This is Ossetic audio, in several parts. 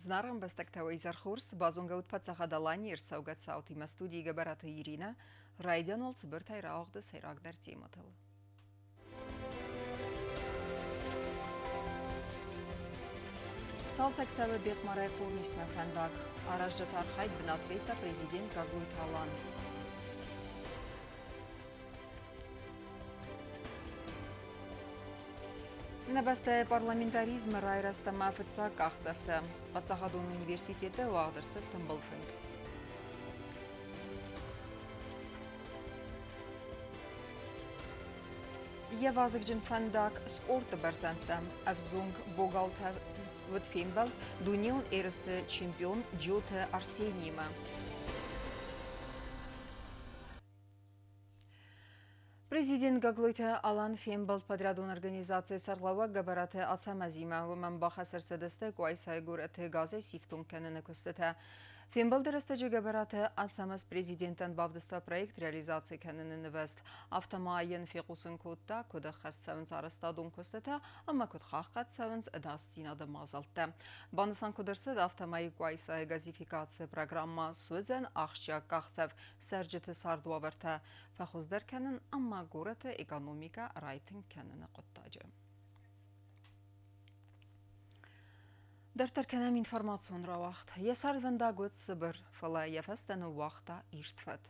Зынаргъ ӕмбӕстӕгтӕ, уӕ изӕр хорз! Базонгӕ ут Паддзахад Аланийы ӕрцӕугӕ цаутимӕ студийы Гӕбӕраты Иринӕ. Райдиан уал цыбыртӕй рауагъды сӕйрагдӕр темӕтыл. Цалцӕг цӕуы Бехъмарӕй Хъорнисмӕ фӕндаг. Аразджыты архайд бынат федта президент Гаглойты Алан. Нӕ бӕстӕйы парламентаризмы райрӕзт ӕмӕ фыццаг къахдзӕфтӕ. Паддзахадон университеты уагъд ӕрцыд тымбыл фынг. Йӕ вазыгджын фӕндаг спорты бӕрзӕндтӕм ӕвзонг богалтӕ уыд фембӕлд дунеон ерысты чемпион Джиоты Арсениимӕ. Президент Гаглойты Алан фембӕлд подрядон организацийы сӕргълӕууӕг Гӕбӕраты Ацӕмӕзимӕ. Уымӕн бахӕс ӕрцыдысты Къуайсайы горӕты газӕй сифтонг кӕныны куыстытӕ. Фембӕлды рӕстӕджы Гӕбӕраты Ацӕмӕз президентӕн бавдыста проект реализаци кӕныны нывӕзт. Афтӕ ма йын фехъусын кодта, куыд ӕххӕст цӕуынц арӕзтадон куыстытӕ ӕмӕ куыд хъахъхъӕд цӕуынц ӕдасдзинады мадзӕлттӕ. Банысан куыд ӕрцыд, афтӕмӕй Къуайсайы газификацийы программӕ суыдзӕн ахсджиаг къахдзӕф цӕрджыты цардуавӕртӕ фӕхуыздӕр кӕнын ӕмӕ горӕты экономикӕ райтынг кӕныны хъуыддаджы. Дарддӕр кӕнӕм информацион рауагъд. Йӕ цардвӕндаг уыд цыбыр, фӕлӕ йӕ фӕстӕ ныууагъта ирд фӕд.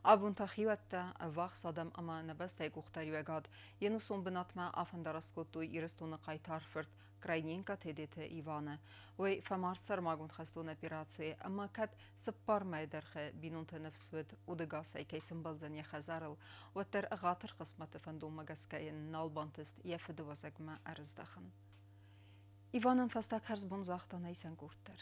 Абон та хиуӕттӕ, ӕввахс адӕм ӕмӕ нӕ бӕстӕйы къухдариуӕгад йе нусон бынатмӕ афӕндараст кодтой Ирыстоны хъайтар фырт Крайненко Тедеты Иваны. Уый фӕмард сӕрмагонд хӕстон операцийы ӕмӕ кӕд цыппар мӕйы дӕргъы бинонты ныфс уыд удӕгасӕй кӕй сӕмбӕлдзӕн йӕ хӕдзарыл, уӕддӕр ӕгъатыр хъысмӕты фӕндонмӕ гӕсгӕ йын нал бантыст йӕ фыдыуӕзӕгмӕ ӕрыздӕхын. Иванӕн фӕстаг хӕрзбон загъта Найсӕнгурд дӕр.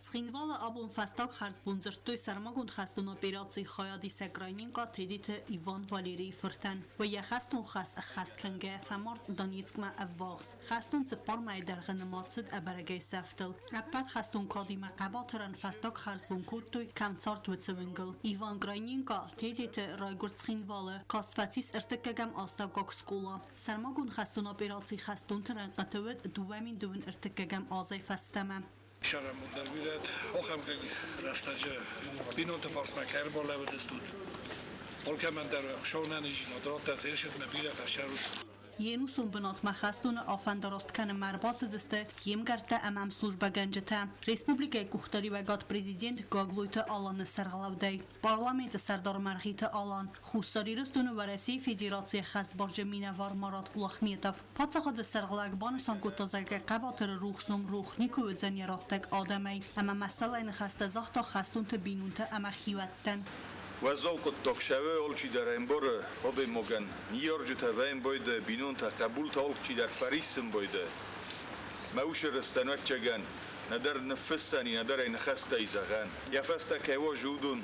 Цхинвалы абон фӕстаг хӕрзбон дзырдтой сӕрмагонд хӕстон операцийы хайадисӕг Крайненко Тедеты Иван Валерийы фыртӕн. Уый йӕ хӕстон хӕс ӕххӕст кӕнгӕйӕ фӕмард Донецкмӕ ӕввахс. Хӕстон цыппар мӕйы дӕргъы нымад цыд ӕбӕрӕгӕй сӕфтыл. Ӕппӕт хӕстон кадимӕ хъӕбатырӕн фӕстаг хӕрзбон кодтой, кӕм цард, уыцы уынгыл. Иван Крайненко Тедеты райгуырд Цхинвалы, каст фӕцис ӕртыккӕгӕм астӕуккаг скъола. Сӕрмагонд хӕстон операцийы хӕстонты рӕнхъыты уыд 2000 ӕртыккӕгӕм азӕй фӕстӕмӕ. Сӕрӕмондӕр бирӕт ахӕм рӕстӕджы бинонты фарсмӕ кӕй ӕрбалӕууыдыстут, алкӕмӕн дӕр ӕхсӕвнӕн ис, радтӕт ӕрсидмӕ бирӕ фӕсӕрут. Йе нусон бынатмӕ хӕстоны афӕндараст кӕнынмӕ ӕрбацыдысты йе мгӕрттӕ ӕмӕ ӕмслужбӕгӕнджытӕ, республикӕйы къухдариуӕгад президент Гаглойты Аланы сӕргълӕудӕй. Парламенты сӕрдар Мӕргъиты Алан, Хуссар Ирыстоны Уӕрӕсейы Федерацийы ӕххӕстбарджын минӕвар Марат Кулахметов. Паддзахады сӕргълӕг банысан кодта, зӕгъгӕ, хъӕбатыры рухс ном рох никуы уыдзӕн йӕ раттӕг адӕмӕй, ӕмӕ мӕссӕлӕй ныхӕстӕ загъта хӕстонты бинонтӕ ӕмӕ хиуӕттӕн. Уӕззау хъуыддаг сӕвы алчидӕр ӕмбары адӕймагӕн, ныййарджытӕ вӕййынбойды, бинонтӕ, хъӕбултӕ алчидӕр фӕриссынбойды. Мӕ усы рыстӕнуӕччӕгӕн нӕдӕр ныффыссӕн и, нӕдӕр ӕй ныхӕстӕй зӕгъӕн. Йӕ фӕстӕ кӕй уа зылдон,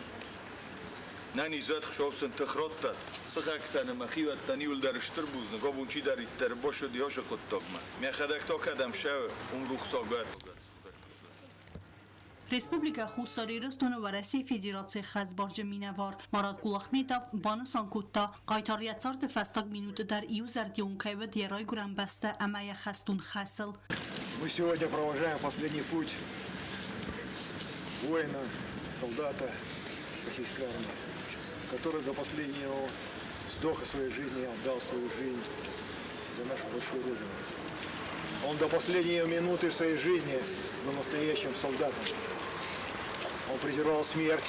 нӕ низуат Хуыцау сын тых радтӕд. Сыхӕгтӕн ӕмӕ хиуӕттӕн иуылдӕр стыр бузныг, абон чидӕриддӕр басыди ацы хъуыддагмӕ. Мӕхӕдӕг та кӕдӕм ссӕуы, уым рухсаг уӕд. Республикӕ Хуссар Ирыстоны Уӕрӕсейы Федерацийы хӕсбарджын минӕвар Марат Кулахметов банысан кодта, хъайтар йӕ царды фӕстаг минуты дӕр иузӕрдион кӕй уыд йӕ райгуырӕн бӕстӕ ӕмӕ йӕ хӕстон хӕсыл. Мы сегодня провожаем последний путь воина, солдата российской армии, который за последнего вздоха своей жизни отдал свою жизнь за нашу большую Родину. Он до последней минуты своей жизни был настоящим солдатом. Он презирал смерть,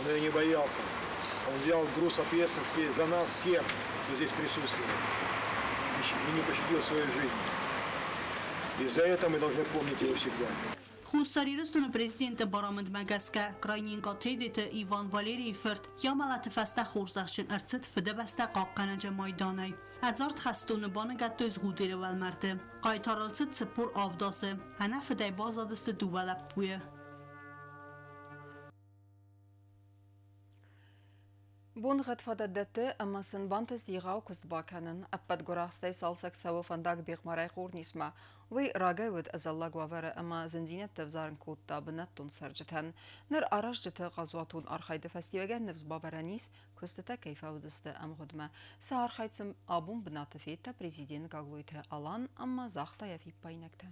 он ее не боялся. Он взял груз ответственности за нас всех, кто здесь присутствует, и не пощадил свою жизнь. И за это мы должны помнить его всегда. Хуссар Ирыстоны президенты барамындмӕ гӕсгӕ, Крайненко Тедеты Иван Валерийы фырт йӕ мӕлӕты фӕстӕ хорзӕхджын ӕрцыд Фыдыбӕстӕ хъахъхъӕнӕджы майданӕй. Ӕдзард хӕстоны баныгӕдтой Згъудеры уӕлмӕрды. Хъайтарыл цыд 47 азы. Ӕнӕ фыдӕй баззадысты дыууӕ лӕппуйы. Боныгъӕд фадат дӕтты ӕмӕ сын бантыст егъау куыст бакӕнын. Ӕппӕт гуырахстӕй цалцӕг цӕуы фӕндаг Бехъмарӕй Хъорнисмӕ. Уый рагӕй уыд ӕдзӕллаг уавӕры ӕмӕ зындзинӕдтӕ ӕвзарын кодта бынӕттон цӕрджытӕн. Ныр аразджыты хъазуатон архайды фӕстиуӕгӕн ныфс бавӕрӕн ис, куыстытӕ кӕй фӕуыдзысты ӕмгъуыдмӕ. Сӕ архайд сын абон бынаты федта президент Гаглойты Алан ӕмӕ загъта йӕ фиппаинӕгтӕ.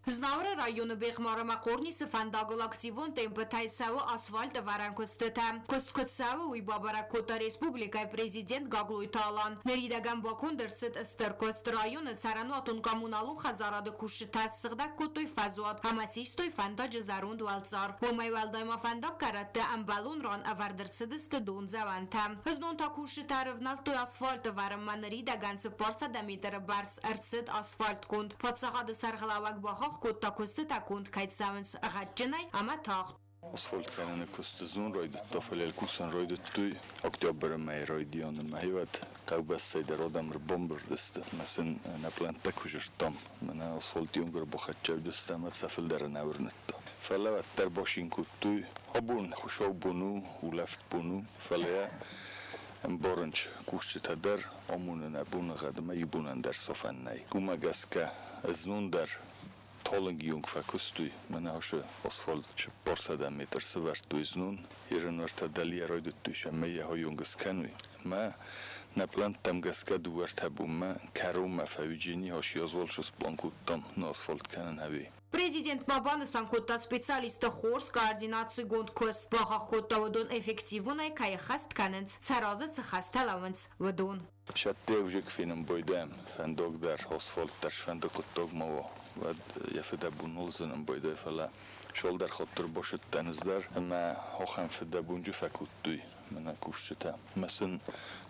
Знауыры районы Бехъмар ӕмӕ Хъорнисы фӕндагыл активон темпытӕй цӕуы асфальт ӕвӕрӕн куыстытӕ. Куыст куыд цӕуы, уый бабӕрӕг кодта республикӕйы президент Гаглойты Алан. Ныридӕгӕн баконд ӕрцыд стыр куыст. Районы цӕрӕнуатон-коммуналон хӕдзарады кусджытӕ ссыгъдӕг кодтой фӕзуат ӕмӕ систой фӕндаджы зӕронд уӕлцъар. Уымӕй уӕлдай ма фӕндаггӕрӕтты ӕмбӕлон ран ӕвӕрд ӕрцыдысты дондзӕуӕнтӕ. Знон та кусджытӕ ӕрывнӕлдтой асфальт ӕвӕрынмӕ ныридӕгӕн 400 метры бӕрц ӕрцыд асфальтгонд. Паддзахады сӕргълӕууӕг бахахх кодта, куыстытӕ конд кӕй цӕуынц гъӕдджынӕй ӕмӕ тагъд. Асфальт кӕныны куысты знон райдыдта, фӕлӕ кусын райдыдтой октябры мӕйы райдианы. Мӕхивӕд хъӕубӕстӕй дӕр адӕм ӕрбамбырд сты ӕмӕ сын нӕ пълӕнттӕ куы зыдтам, мӕнӕ асфальт иугӕр бахӕццӕ уыдысты ӕмӕ сӕ фылдӕры нӕ уырныдта. Фӕлӕ уӕддӕр бацин кодтой. Абон хуыцаубон у, улӕфт бон у, фӕлӕ ӕмбарынц кусджытӕ дӕр, амонын ӕ боныгъӕдмӕ иу бонӕн дӕр сафӕн нӕй. Уымӕ гӕсгӕ знон дӕр талынг ионг фӕкуыстой, мӕнӕ ацы асфальт 400 метр сӕвӕрдтой знон, ерынвӕртӕ дӕлийӕ райдыдтой сӕ мӕйӕ хойонг скӕной. Ӕмӕ нӕ пълӕнттӕм гӕсгӕ дыууӕртӕ бонмӕ кӕронмӕ фӕуиджени хӕс азвал сплан кодтам нӕ асфальт кӕнын ӕви. Президент ма банысан кодта специалистты хорз координацигонд куыст, бахахх кодта уыдон эффективонӕй кӕй ӕххӕст кӕнынц, сӕ разы цы хӕстӕ лӕууынц, уыдон. Сӕттӕвзаг фенын байдайӕм, фӕндаг дӕр, асфальт дӕр сфӕнды хъуыддаг ма уа, уӕд йӕ фыдӕбон нал зынын байдайы, фӕлӕ цалдӕр хатты ӕрбацыдтӕн ӕз дӕр ӕмӕ ахӕм фыдӕбонджы фӕкодтой мӕнӕ кусджытӕ. Ӕмӕ сын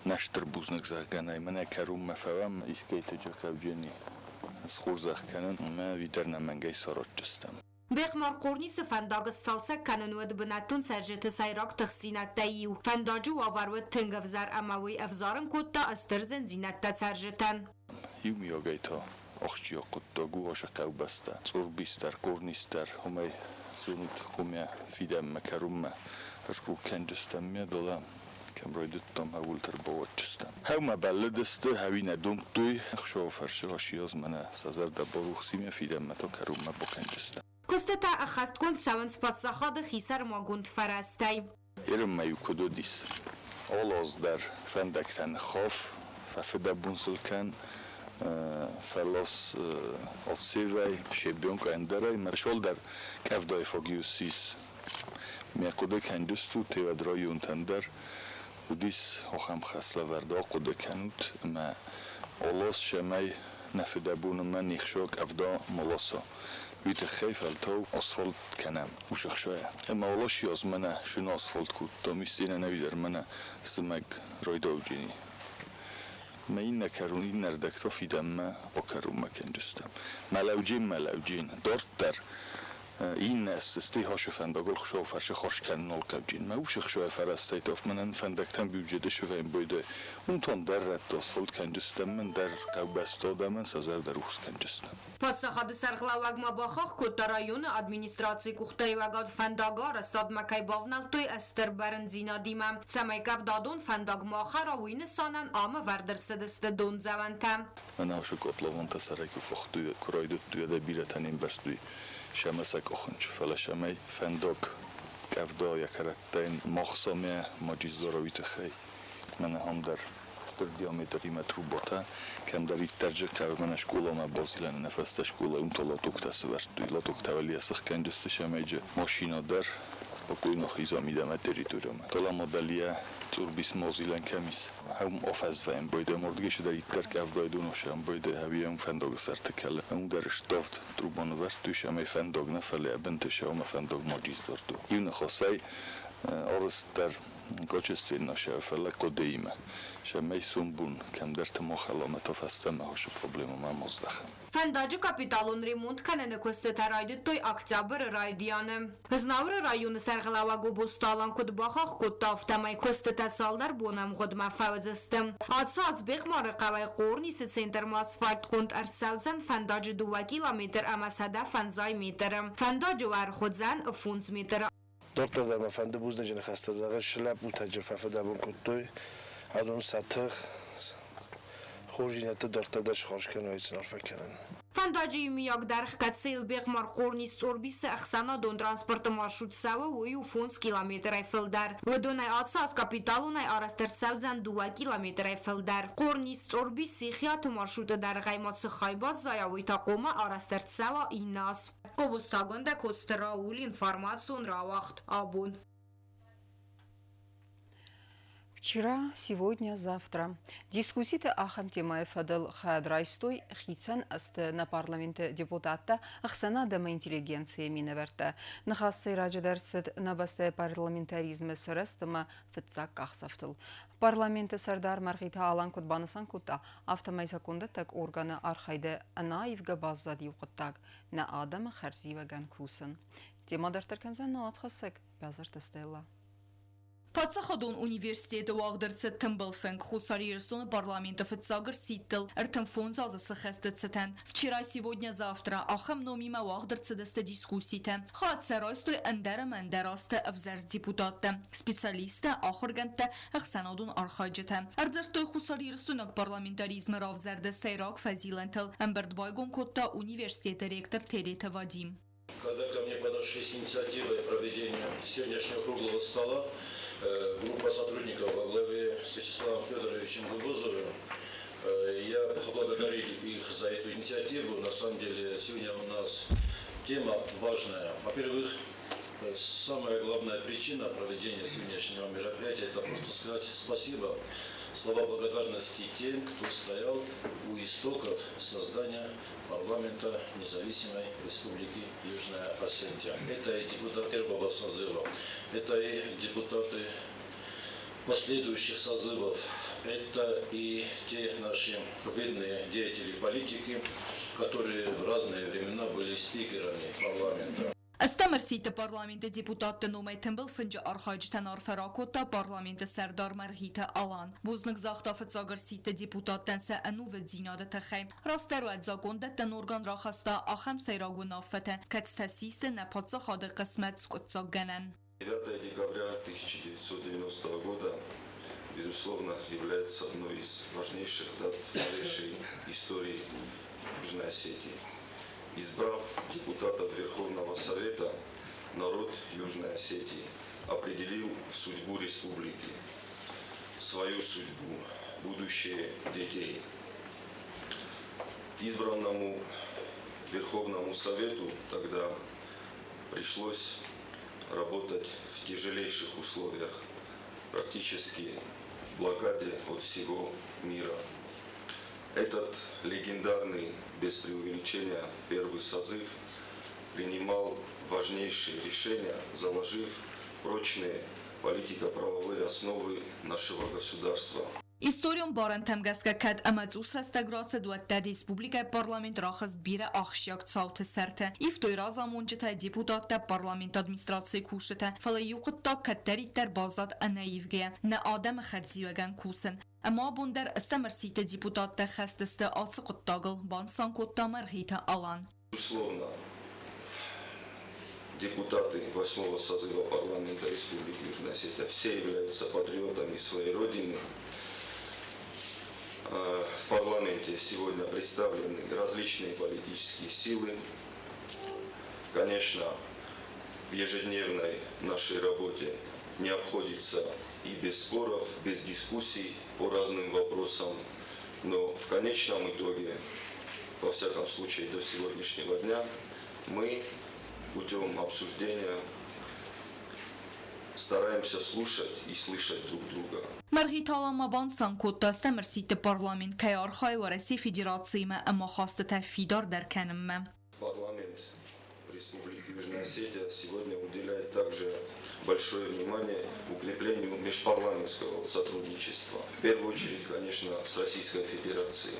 нӕ стыр бузныг зӕгъгӕ нӕй, мӕнӕ кӕронмӕ фӕуӕм, искӕйты хъӕвджыни схорзӕх кӕнын ӕмӕ уый дӕр нӕмӕнгӕй саразджыстӕм. Бехъмар Хъорнисы фӕндаг сцалцӕг кӕнын уыд бынӕттон цӕрджыты сӕйраг тыхстдзинӕдтӕй иу. Фӕндаджы уавӕр уыд тынг ӕвзӕр ӕмӕ уый ӕвзарын кодта стыр зындзинӕдтӕ цӕрджытӕн. Иумиагӕй та ахсджиаг хъуыддаг у ацы хъӕубӕстӕ. Цъорбис дӕр, Хъорнис дӕр уымӕй зонут, уымӕ фидӕнмӕ кӕронмӕ ӕркъул кӕнджыстӕм ме дӕлӕ кӕм райдыдтам, ӕууылты ӕрбауадджыстӕм. Хӕумӕ бӕллыдысты, хӕуи нӕ домдтой. Ӕхсӕвы фӕрсы хасиаз мӕнӕ сӕ зӕрдӕ барухс и ме фидӕнмӕ та кӕронмӕ бакӕнджыстӕм. Куыстытӕ ӕххӕстгонд цӕуынц паддзахады хисӕрмагонд фӕрӕзтӕй. Ерынмӕ-иу куыд уыдис, алы аз дӕр фӕндӕгтӕ ныххаф, фӕфыдӕбон сыл кӕн, фӕлас отсевӕй, щебенка ӕндӕрӕй, мӕ дӕр къӕвдайы фаг-иу ссис. Мӕ хъуыды кӕнджыстут, тевӕд районтӕн дӕр уыдис ахӕм хӕслӕвӕрд, ахъуыды кӕнут ӕмӕ алас цӕмӕй нӕ фыдӕбоны мӕ не хсӕ къӕвда ма ласа. Уый тыххӕй фӕлтау асфальт кӕнӕм уыцы хсӕйӕ. Ӕмӕ аласи аз мӕнӕ зын асфальт кодтам, истинӕ нӕуидӕр мӕнӕ зымӕг райдауджыни. Мӕ иннӕ кӕрон иннӕрдӕг та фидӕнмӕ бакӕронмӕ кӕнджыстӕм. Мӕлӕуджын, мӕлӕуджын, дарддӕр иннӕ стӕй хасы фӕндагыл хуыцауы фӕрцы хорз кӕнын алкӕвджын. Мӕ усы хсӕвы фӕрӕзтӕй та мӕнӕн фӕндӕгтӕн бюджеты сывӕйын бойдӕ. Уым та дӕр рӕтты асфальт кӕнджыстӕм, мӕн дӕр хъӕубӕсты адӕмӕн сӕ зӕрдӕ рухс кӕнджыстӕм. Паддзахады сӕргълӕууӕг ма бахахх кодта районы администрацийы къухдариуӕгад фӕндагарӕзтадмӕ кӕй бавнӕлдтой стыр бӕрндзинадимӕ, цӕмӕй къӕвдадон фӕндаг ма хӕра, уый нысанӕн ам ӕвӕрд ӕрцыдысты дондзӕуӕнтӕ. Мӕнӕ котловантӕ сӕрӕй куы къуыхтой, куы райдыдтой, уӕдӕй бирӕтӕ не мбӕрстой сӕмӕ сӕ къухынч, фӕлӕ сӕмӕй фӕндаг къӕвда йӕ кӕрӕттӕй махсамӕ маджиздзара уый тыххӕй. Мӕнӕ ам дӕр стыр диаметримӕ трубатӕ, кӕмдӕриддӕр джы хъӕуы мӕнӕ скъоламӕ базилӕны нӕ фӕстӕ скъола, уым та лотоктӕ сӕвӕрдтой. Лотоктӕ уӕлейӕ сыхгӕнджысты сӕмӕйджы машинӕ дӕр спокойно хиза мидӕмӕ территориямӕ. Талама дӕлийӕ цъурбис мазилӕн кӕм ис, хӕум афӕзвӕйӕн байдайӕм, уырдыгӕй цыдӕриддӕр къӕвдайы дон асӕм байдайы, ӕви фӕндагы сӕрты кӕлы. Уым дӕр ставд труба нывӕрдтой, ӕмӕ фӕндаг нӕ, фӕлӕ бынты сӕумӕ фӕндаг маджиздзырд у. Иу ныхасӕй арӕзт дӕр качественно сӕ, фӕлӕ къодеимӕ. Сӕмӕй сомбон кӕмдӕрты махӕламӕ та фӕстӕмӕ ацы проблемӕ ма аздӕхӕм. Фӕндаджы капиталон ремонт кӕныны куыстытӕ райдыдтой октябры райдианы. Знауыры районы сӕргълӕууӕг Гобозты Алан куыд бахахх кодта, афтӕмӕй куыстытӕ цалдӕр бонӕмгъуыдмӕ фӕуыдзысты. Ацы аз Бехъмары хъӕуӕй Хъорнисы центрмӕ асфальтгонд ӕрцӕудзӕн фӕндаджы 2 километр ӕмӕ 150 метры. Фӕндаджы уӕрх уыдзӕн 5 метры. Дарддӕр дӕр мӕ фӕнды бузныджы ныхӕстӕ зӕгъын, лӕппутӕ фӕфыдӕбон кодтой, адон сӕ тых, хорздзинӕдтӕ дарддӕр дӕр схорз кӕной, сын арфӕ кӕнын. Фӕндаджы иумиаг дӕргъ, кӕцыйыл Бехъмар-Хъорнис Цъорбисы ӕхсӕнадон транспорты маршрут цӕуы, уый у 5 километрӕй фылдӕр. Уыдонӕй ацы аз капиталонӕй арӕзт ӕрцӕудзӕн 2 километрӕй фылдӕр. Хъорнис Цъорбис Сихиаты маршруты дӕргъӕй ма цы хай баззайа, уый та хъуамӕ арӕзт ӕрцӕуа иннӕ аз. Къобостагондӕ Коцты Рауль, информацион рауагъд «Абон». Вчера, сегодня, завтра. Дискусситы ахӕм темӕйы фӕдыл хайад райстой хицӕн ӕзты нӕ парламенты депутаттӕ, ӕхсӕнад ӕмӕ интеллигенцийы минӕвӕрттӕ. Ныхас сӕйраджыдӕр цыд нӕ бӕстӕйы парламентаризмы сырӕзт ӕмӕ фыццаг къахдзӕфтыл. Парламенты сӕрдар Мӕргъиты Алан куыд банысан кодта, афтӕмӕй закондӕттӕг органы архайды ӕнӕаивгӕ баззад иу хъуыддаг – нӕ адӕмы хӕрзиуӕгӕн кусын. Темӕ дарддӕр кӕндзӕн нӕ уацхӕссӕг Бязырты Стелла. Паддзахадон университеты уагъд ӕрцыд тымбыл фынг Хуссар Ирыстоны парламенты фыццаг ӕрсидтыл 35 азы цы хӕсты цытӕн «Вчера, сегодня, завтра» ахӕм номимӕ уагъд ӕрцыдысты дискусситӕ. Хатт сӕ райстой ӕндӕр ӕмӕ ӕндӕр азты ӕвзӕрст депутаттӕ, специалисттӕ, ахуыргӕндтӕ, ӕхсӕнадон архайджытӕ. Ӕрдзырдтой хуссарирыстойнаг парламентаризмы равзӕрды сӕйраг фӕзилӕнтыл. Ӕмбырд байгом кодта университеты ректор Тедеты Вадим. Когда ко мне подошли с инициативой проведения сегодняшнего круглого стола, группа сотрудников во главе с Вячеславом Федоровичем Губозовым, я поблагодарил их за эту инициативу. На самом деле сегодня у нас тема важная. Во-первых, самая главная причина проведения сегодняшнего мероприятия – это просто сказать спасибо, слова благодарности тем, кто стоял у истоков создания парламента независимой республики Южная Осетия. Это и депутаты первого созыва, это и депутаты последующих созывов, это и те наши видные деятели политики, которые в разные времена были спикерами парламента. Ӕстӕм ӕрсидты парламенты депутатты номӕй тымбыл фынджы архайджытӕн арфӕ ракодта парламенты сӕрдар Мӕргъиты Алан. Бузныг загъта фыццаг ӕрсидты депутаттӕн сӕ ӕнувыддзинады тыххӕй. Растдӕр уӕд закондӕттӕн орган рахаста ахӕм сӕйраг уынаффӕтӕ, кӕцытӕ систы нӕ паддзахады хъысмӕт скъуыддзаггӕнӕн. 9 декабря 1990 года, безусловно, является одной из важнейших дат в новейшей истории Южной Осетии. Избрав депутатов Верховного Совета, народ Южной Осетии определил судьбу республики, свою судьбу, будущее детей. Избранному Верховному Совету тогда пришлось работать в тяжелейших условиях, практически в блокаде от всего мира. Этот легендарный, без преувеличения, первый созыв принимал важнейшие решения, заложив прочные политико-правовые основы нашего государства. Историон барӕнтӕм гӕсгӕ кӕд ӕмӕ цъус рӕстӕг рацыд, уӕддӕр республикӕйы парламент рахызт бирӕ ахсджиаг цауты сӕрты. Ивтой разамонджытӕ, депутаттӕ, парламенты администрацийы кусджытӕ, фӕлӕ иу хъуыддаг кӕддӕриддӕр баззад ӕнӕивгӕйӕ – нӕ адӕмы хӕрзиуӕгӕн кусын. Ӕмӕ абон дӕр ӕстӕм ӕрсидты депутаттӕ хӕст сты ацы хъуыддагыл, банысан кодта Мӕргъиты Алан. Безусловно, депутаты восьмого созыва парламента Республики Южная Осетия все являются патриотами своей Родины. В парламенте сегодня представлены различные политические силы. Конечно, в ежедневной нашей работе не обходится и без споров, без дискуссий по разным вопросам. Но в конечном итоге, во всяком случае до сегодняшнего дня, мы путем обсуждения стараемся слушать и слышать друг друга. Мӕргъиты Алан ма банысан кодта, ӕстӕм ӕрсидты парламент кӕй архайы Уӕрӕсейы Федерациимӕ ӕмахастытӕ фидардӕр кӕнынмӕ. Парламент Республики Южная Осетия сегодня уделяет также большое внимание укреплению межпарламентского сотрудничества. В первую очередь, конечно, с Российской Федерацией.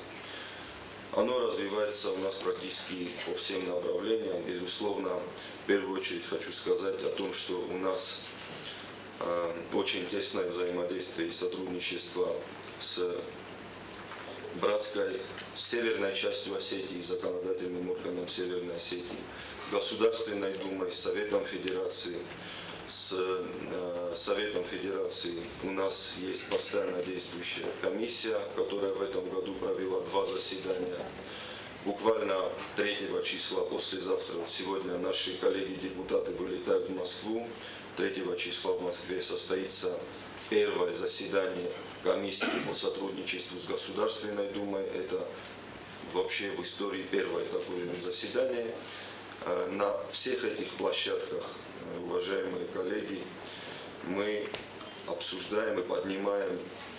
Оно развивается у нас практически по всем направлениям. Безусловно, в первую очередь хочу сказать о том, что у нас очень тесное взаимодействие и сотрудничество с братской северной частью Осетии, законодательным органом Северной Осетии, с Государственной Думой, с Советом Федерации. С Советом Федерации у нас есть постоянно действующая комиссия, которая в этом году провела 2 заседания. Буквально 3 числа, послезавтра, вот сегодня наши коллеги-депутаты вылетают в Москву. 3 числа в Москве состоится первое заседание комиссии по сотрудничеству с Государственной Думой. Это вообще в истории первое такое заседание. На всех этих площадках, уважаемые коллеги, мы обсуждаем и поднимаем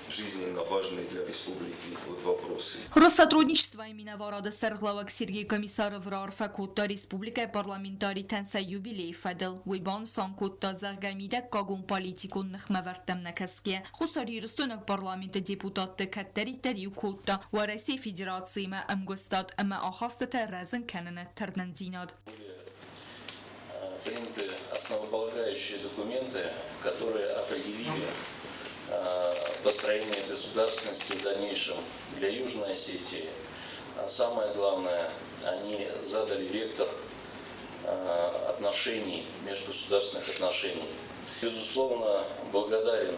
жизненно важные для республики вот вопросы. Россотрудничествойы минӕварады сӕргълӕууӕг Сергей Комиссаров раарфӕ кодта республикӕйы парламентаритӕн сӕ юбилейы фӕдыл. Уый банысан кодта, зӕгъгӕ, мидӕггагон политикон ныхмӕвӕрдтӕм нӕкӕсгӕ, хуссарирыстойнаг парламенты депутатты кӕддӕриддӕр иу кодта Уӕрӕсейы Федерациимӕ ӕмгуыстад ӕмӕ ахастытӕ рӕзын кӕныны тырнындзинад. Приняты основополагающие документы, которые определили построение государственности в дальнейшем для Южной Осетии. А самое главное, они задали вектор отношений, межгосударственных отношений. Безусловно, благодарен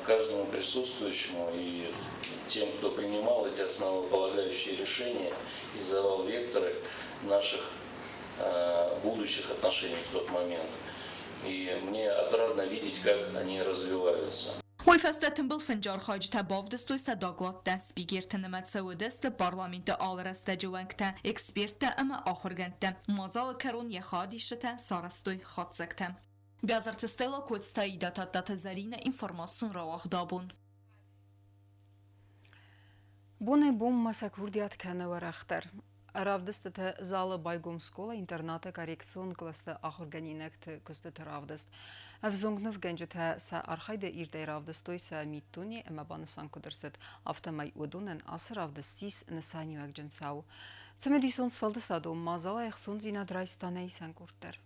каждому присутствующему и тем, кто принимал эти основополагающие решения и задавал векторы наших будущих отношений в тот момент. И мне отрадно видеть, как они развиваются. Уый фӕстӕ тымбыл фынджы архайджытӕ бавдыстой сӕ докладтӕ. Спикерты нымӕцы уыдысты парламенты алы рӕстӕджы уӕнгтӕ, эксперттӕ ӕмӕ ахуыргӕндтӕ. Мадзалы кӕрон йӕ хайадисджытӕ сарӕзтой хатдзӕгтӕ. Бязырты Стелла, Коцты Аидӕ, Тадтаты Зӕринӕ, информацион рауагъд абон. Бонӕй-бонмӕ сӕ курдиат кӕны уӕрӕхдӕр. Равдыстыты залы байгом скъола-интернаты коррекцион кълӕсты ахуыргӕнинӕгты куыстыты равдыст. Ӕвзонг нывгӕнджытӕ сӕ архайды ирдӕй равдыстой сӕ миддуне ӕмӕ банысан куыд ӕрцыд, афтӕмӕй уыдонӕн ацы равдыст ссис нысаниуӕгджын цау. Цымыдисон сфӕлдыстадон мадзалӕй ӕхцондзинад райста нӕ исӕн къорд дӕр.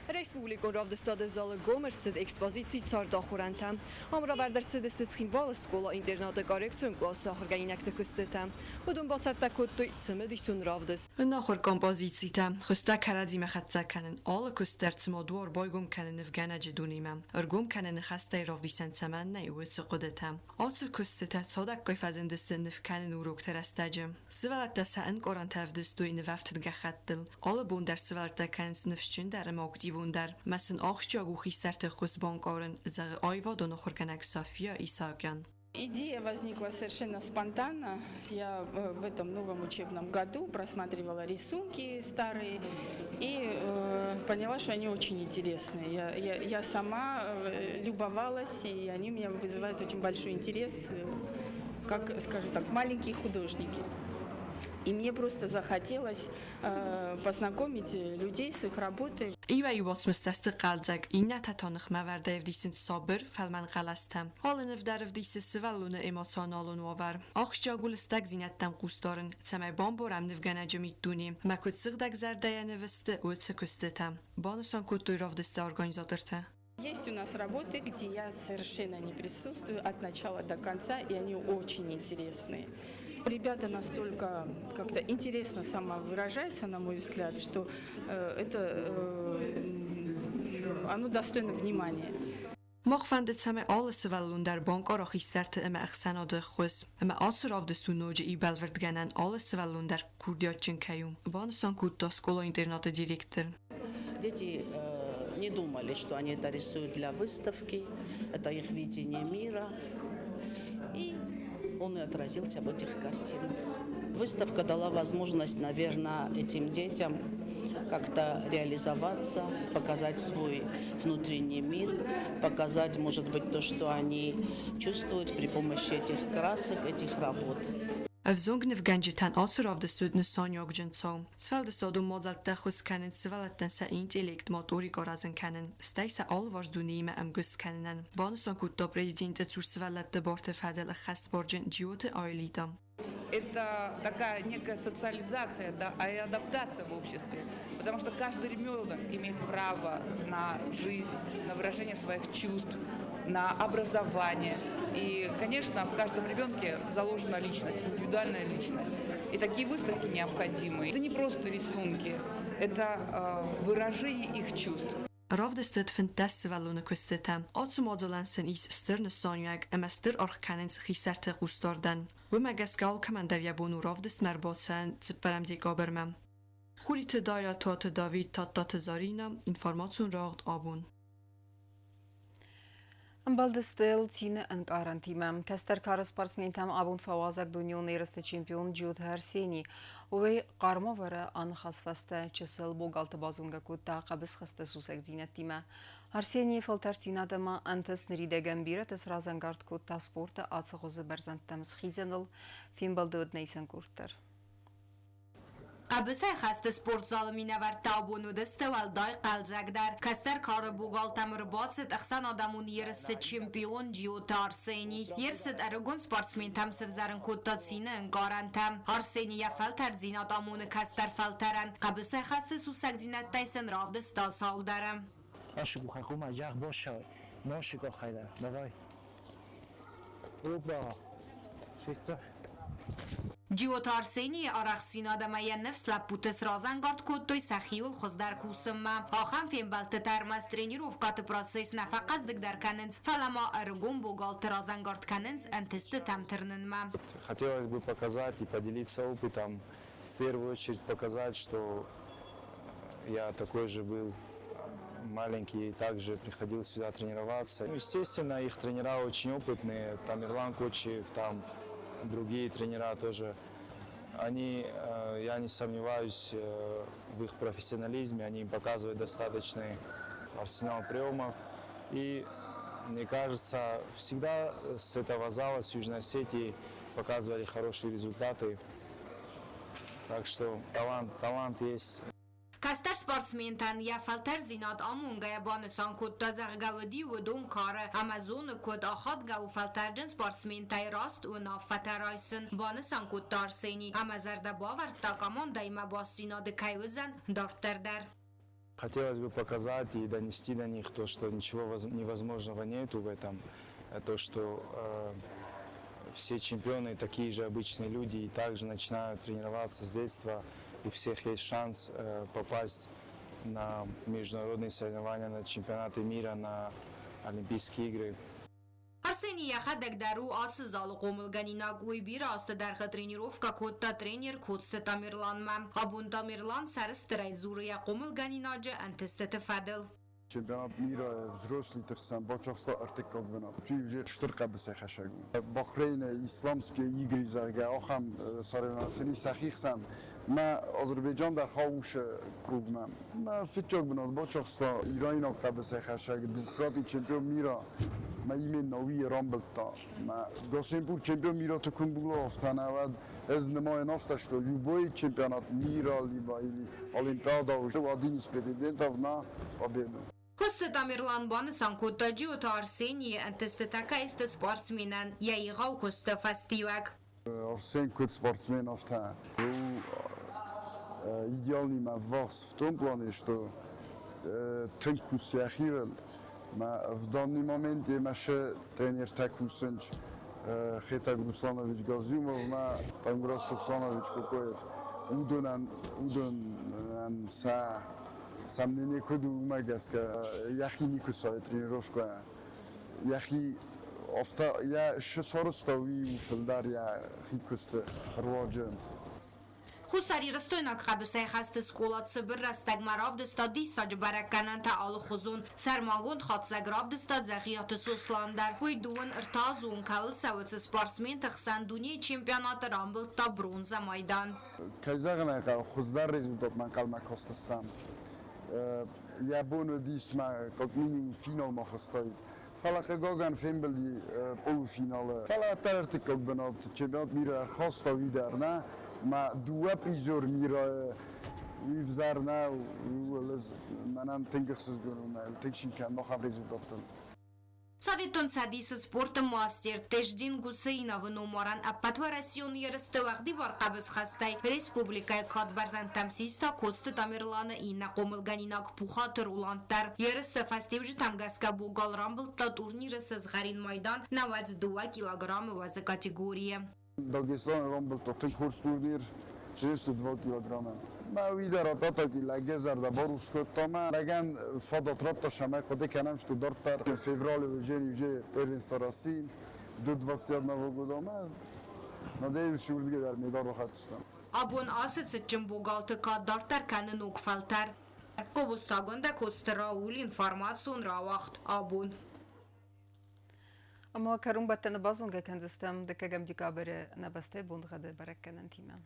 Республикон равдыстады залы гом ӕрцыд экспозици Цардахуырӕнтӕ. Ам равӕрд ӕрцыдысты Цхинвалы скъола-интернаты коррекцион къласы ахуыргӕнинӕгты куыстытӕ. Уыдон бацӕттӕ кодтой цымыдисон равдыст. Ӕнахуыр композицитӕ, хуызтӕ кӕрӕдзимӕ хӕццӕ кӕнын, алы куыст дӕр цыма дуар байгом кӕны нывгӕнӕджы дунемӕ, ӕргом кӕны ныхӕстӕй равдисӕн цӕмӕн нӕй, уыцы хъуыдытӕ. Ацы куыстытӕ цадӕггай фӕзындысты ныв кӕнын урокты рӕстӕджы. Сывӕллӕттӕ сӕ ӕнкъарӕнтӕ ӕвдыстой нывӕфтыд гӕххӕттыл. Алы бон дӕр сывӕллӕттӕ кӕнынц ныфсджындӕр ӕмӕ активондӕр. Мӕ сын ахсджиаг у хистӕрты ххуыс банкъарын, зӕгъы аивадон ахуыргӕнӕг София Исаакян. Идея возникла совершенно спонтанно. Я в этом новом учебном году просматривала рисунки старые и поняла, что они очень интересные. Я сама любовалась, и они у меня вызывают очень большой интерес, как, скажем так, маленькие художники. И мне просто захотелось познакомить людей с их работой. Иуӕй-иу уацмыстӕ сты хъӕлдзӕг, иннӕтӕ та ныхмӕвӕрдӕй ӕвдисынц сабыр, фӕлмӕн хъӕлӕстӕ. Алы ныв дӕр ӕвдисы сывӕллоны эмоционалон уавӕр. Ахсджиаг у лыстӕгдзинӕдтӕм хъус дарын, цӕмӕй бамбарӕм нывгӕнӕджы миддуне, ӕмӕ куыд сыгъдӕг зӕрдӕйӕ ныв сты, уыцы куыстытӕ. Банысан кодтой равдысты организатортӕ. Есть у нас работы, где я совершенно не присутствую от начала до конца, и они очень интересные. Ребята настолько как-то интересно самовыражаются, на мой взгляд, что это оно достойно внимания. Мах фӕнды, цӕмӕй алы сывӕллон дӕр банкъара хистӕрты ӕмӕ ӕхсӕнады ӕххуыс, ӕмӕ ацы равдыст у ноджы иу бӕлвырдгӕнӕн алы сывӕллон дӕр курдиатджын кӕй у, банысан кодта скъола-интернаты директор. Дети не думали, что они это рисуют для выставки, это их видение мира. И он и отразился в этих картинах. Выставка дала возможность, наверное, этим детям как-то реализоваться, показать свой внутренний мир, показать, может быть, то, что они чувствуют при помощи этих красок, этих работ. Ӕвзонг нывгӕнджытӕн ацы равдыст уыд нысаниуӕгджын цау. Сфӕлдыстадон мадзӕлттӕ ӕххуыс кӕнынц сывӕллӕттӕн сӕ интеллект моторик аразын кӕнын, стӕй сӕ алыварс дунеимӕ ӕмгуыст кӕнынӕн, банысан кодта президенты цур сывӕллӕтты барты фӕдыл ӕххӕстбарджын Джиоты Аэлита. Это такая некая социализация, да, и адаптация в обществе. Потому что каждый ребенок имеет право на жизнь, на выражение своих чувств, на образование. И, конечно, в каждом ребенке заложена личность, индивидуальная личность. И такие выставки необходимы. Это не просто рисунки, это выражение их чувств. Равдысты уыд 15 сывӕллоны куыстытӕ. Ацы мадзалӕн сын ис стыр нысаниуӕг ӕмӕ стыр аргъ кӕнынц хистӕрты хъусдардӕн. Уымӕ гӕсгӕ алкӕмӕн дӕр йӕ бон у равдыстмӕ ӕрбацӕуын цыппӕрӕм декабрмӕ. Хуриты Дарья, Туаты Давид, Тадтаты Заринӕ, информацион рауагъд абон. Ӕмбӕлдысты йыл цины ӕнкъарӕнтимӕ. Кӕстӕр кары спортсментӕм абон фӕуазӕг дунеон ерысты чемпион Джиоты Арсений. Уый хъармавӕры аныхас фӕстӕ чысыл богалты базонгӕ кодта хъӕбысхӕсты сусӕгдзинӕдтимӕ. Арсенийы фӕлтӕрддзинад ӕмӕ ӕнтыст ныридӕгӕн бирӕты сразӕнгард кодта спорты ацы хуызы бӕрзӕндтӕм схизыныл. Фембӕлды уыд нӕ исӕн къорд дӕр. Хъӕбысӕйхӕсты спортзалы минӕвӕрттӕ абон уыдысты уӕлдай хъӕлдзӕгдӕр. Кӕстӕр кары богалтӕм ӕрбацыд ӕхсӕнадӕмон ерысты чемпион Джиоты Арсений. Йе рцыд ӕрыгон спортсментӕм сывзӕрын кодта цины ӕнкъарӕнтӕ. Арсений йӕ фӕлтӕрддзинад амоны кӕстӕр фӕлтӕрӕн. Хъӕбысӕйхӕсты сусӕгдзинӕдтӕй сын равдыста цалдӕры. Давай. Опа! Федта. Джиоты Арсенийы арӕхстдзинад ӕмӕ йӕ ныфс лӕппуты сразӕнгард кодтой сӕхиуыл хуыздӕр кусынмӕ. Ахӕм фембӕлдтытӕ ӕрмӕст тренировкӕты процесс нӕ фӕхъӕздыгдӕр кӕнынц, фӕлӕ ма ӕрыгон богалты разӕнгард кӕнынц ӕнтыстытӕм тырнынмӕ. Хотелось бы показать и поделиться опытом. В первую очередь показать, что я такой же был маленький, также приходил сюда тренироваться. Ну, естественно, их тренера очень опытные, там Ирлан Кочиев, там другие тренера тоже. Они, я не сомневаюсь в их профессионализме, они им показывают достаточный арсенал приемов. И мне кажется, всегда с этого зала, с Южной Осетии, показывали хорошие результаты. Так что талант, талант есть. Кӕстӕр спортсментӕн йӕ фӕлтӕрддзинад амонгӕйӕ банысан кодта, зӕгъгӕ, уыди уыдон кары ӕмӕ зоны, куыд ахадгӕ у фӕлтӕрджын спортсментӕй раст уынаффӕтӕ райсын, банысан кодта Арсений ӕмӕ зӕрдӕ бавӕрдта, командӕимӕ бастдзинады кӕй уыдзӕн дарддӕр дӕр. Хотелось бы показать и донести до них то, что ничего невозможного нету в этом, то, что все чемпионы такие же обычные люди и также начинают тренироваться с детства. У всех есть шанс попасть на международные соревнования, на чемпионаты мира, на Олимпийские игры. Арсений йӕхӕдӕг дӕр у ацы залы хъомылгӕнинаг. Уый бирӕ азты дӕргъы тренировкӕ кодта тренер Коцты Тамерланмӕ. Абон Тамерлан сӕрыстырӕй дзуры йӕ хъомылгӕнинаджы ӕнтыстыты фӕдыл. Чемпионат мира взрослыты хсӕн бацахста ӕртыккаг бынат. Уый уже стыр хъӕбысӕйхӕсӕг у. Бахрейны исламские игры, зӕгъгӕ, ахӕм соревновацийы сӕхи хсӕн мӕ Азербайджан дӕр хауы кругмӕ. Мӕ фыццаг бынат бацахста ирайнаг хъӕбысӕйхӕсӕг, двукратный чемпион мира мӕ именно уый рамбылдта. Мӕ Гасемпур чемпион мира ты куы афтӕ уӕд ӕз нымайын афтӕ, что любой чемпионат мира либо или Олимпиада уже один из претендентов на победу. Коцты Тамерлан банысан кодта, Джиоты Арсенийы ӕнтыстытӕ кӕй сты спортсменӕн йӕ егъау куысты фӕстиуӕг. Арсен куыд спортсмен, афтӕ у идеальный мӕ ввахс в том плане, что тынг кусы йӕхиуыл. Мӕ в данный момент йемӕ тренертӕ кусынц Хетӕг Русланович Газюмов мӕ Таймураз Русланович Кокоев. Уыдонӕн сӕ сомнение куыд у, уымӕ гӕсгӕ йӕхи никуы сайы тренировкӕ. Йӕхи афтӕ йӕ сарӕзта, уый у фылдӕр йӕхи куысты руаджы. Хуссарирыстойнаг хъӕбысӕйхӕсты скъола цыбыр рӕстӕгмӕ равдыста диссаджы бӕрӕггӕнӕнтӕ алыхуызон. Сӕрмагонд хатдзӕг равдыста Дзӕгъиаты Сослан дӕр. Уый дыууын ӕртӕазон кӕуыл цӕуы, спортсменты хсӕн дунейы чемпионаты рамбылдта бронзӕ майдан. Кӕй зӕгъын ӕй хъӕуы, хуыздӕр результатмӕ ӕнхъӕлмӕ кастыстӕм. Йӕ бон уыдис ма как минимум финалмӕ хызтаид. Фӕлӕ хъыгагӕн фембылди полуфиналы. Фӕлӕ ӕртыккаг бынат чемпионат мира ӕрхаста уый дӕр нӕ. Мӕ дыууӕ призер мира уый взӕр нӕ ууыл ӕз мӕнӕн тынг ӕхсызгон у, мӕ тынг цин кӕнын ахӕм результаттыл. Советон Цӕдисы спорты мастер Теждин Гусейновы номарӕн ӕппӕтуӕрӕсеон ерысты уӕгъдибар хъӕбысхӕстӕй республикӕйы кад бӕрзӕндтӕм систа Коцты Тамерланы иннӕ хъомылгӕнинаг Пухаты Роланд дӕр. Ерысты фӕстиуджытӕм гӕсгӕ богал рамбылдта турниры сызгъӕрин майдан 92 килограммы уӕзы категорийы. Дагестаны рамбылдта тынг хорз турнир, 92 килограммы. Мӕ уый дӕр ататаки лӕггӕзӕрдӕ барухс кодта мӕ. Лӕгӕн фадат радта, цӕмӕй хъуыды кӕнӕм, что дарддӕр в феврале уже первенство России до 21 года мӕ надеюсь, уырдыгӕй дӕр медаль рахӕсдзыстӕм. Абон ацы цытджын богалты кад дарддӕр кӕны ног фӕлтӕр. Гобозтагондӕ Коцты Рауль информацион рауагъд абон. Ӕмӕ кӕронбӕттӕны базонгӕ кӕндзыстӕм дыккӕгӕм декабры нӕ бӕстӕйы боныгъӕды бӕрӕггӕнӕнтимӕ.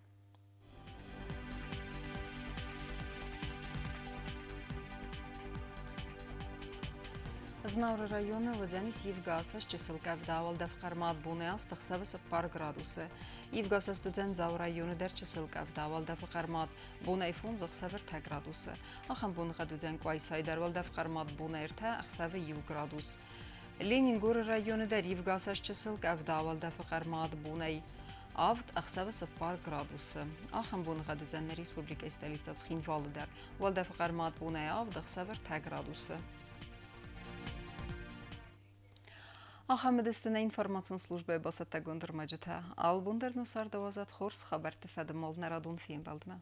Знауыры районы уыдзӕнис ивгӕ чысыл къӕвда, уӕлдӕф хъӕрмад бонӕй аст, ӕхсӕвы 4 градусы. Ивгӕ уыдзӕн Дзауы районы дӕр чысыл къӕвда, уӕлдӕфы хъӕрмад бонӕй 5, ӕхсӕвы 3 градусы. Ахӕм боныгъӕд уыдзӕн Къуайсайы дӕр, уӕлдӕф хъӕрмад бонӕй 3, ӕхсӕвы 1 градус. Ленингоры районы дӕр ивгӕ чысыл къӕвда, уӕлдӕфы хъӕрмад бонӕй 7, ӕхсӕвы 4 градусы. Ахӕм боныгъӕд уыдзӕн нӕ республикӕйы столицӕ Цхинвалы дӕр. Уӕлдӕфы хъӕрмад бонӕй 7, ӕхсӕвы 3 градусы. Ахӕм уыдысты нӕ информацион службӕйы бацӕттӕгонд ӕрмӕджытӕ. Алы бон дӕр нӕ царды уадзӕд хорз хабӕртты фӕдыл нӕ радон фембӕлдмӕ.